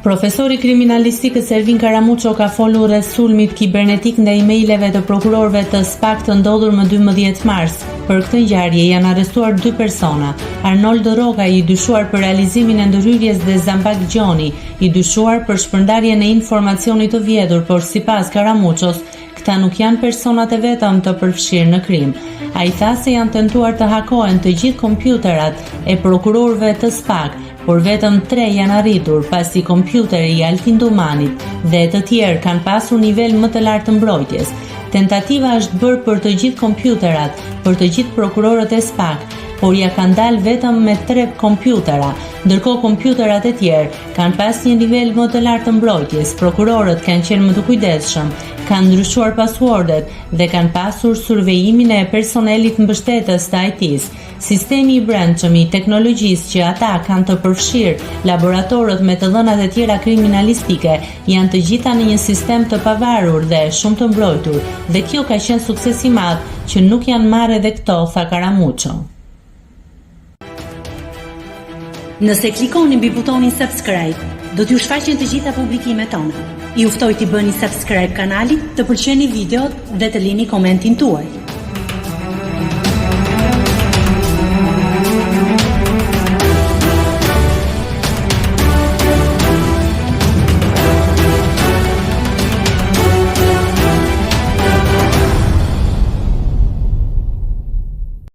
Profesori i kriminalistikës Ervin Karamuço ka folur rreth sulmit kibernetik ndaj emaileve të prokurorëve të SPAK të ndodhur më 12 mars. Për këtë ngjarje janë arrestuar dy persona, Arnold Rrokaj i dyshuar për realizimin e ndërhyrjes dhe Zambak Gjoni, i dyshuar për shpërndarjen e informacionit të vjedhur, por sipas Karamuços, këta nuk janë personat e vetëm të përfshirë në krim. Ai tha se janë tentuar të hakohen të gjithë kompjuterat e prokurorëve të SPAK, por vetëm tre janë arritur, pasi kompjuteri i Altin Dumanit dhe të tjerë kanë pasur nivel më të lartë të mbrojtjes. Tentativa është bërë për të gjithë kompjuterat, për të gjithë prokurorët e SPAK, por ia kanë dalë vetëm me tre kompjutera, ndërkohë kompjuterat e tjerë kanë pas një nivel më të lartë të mbrojtjes, prokurorët kanë qenë më të kujdesshëm, kanë ndryshuar passwordet dhe kanë pasur survejimin e personelit mbështetës të IT-së. Sistemi i brendshëm i teknologjisë që ata kanë të përfshirë laboratorët me të dhënat e tjera kriminalistike janë të gjitha në një sistem të pavarur dhe shumë të mbrojtur dhe kjo ka qenë sukses i madh që nuk janë marrë edhe këto, tha Karamuço. Nëse klikoni mbi butonin subscribe, do t'ju shfaqen të gjitha publikimet tona. Ju ftoj t'i bëni subscribe kanalit, të pëlqeni videot dhe të lini komentin tuaj.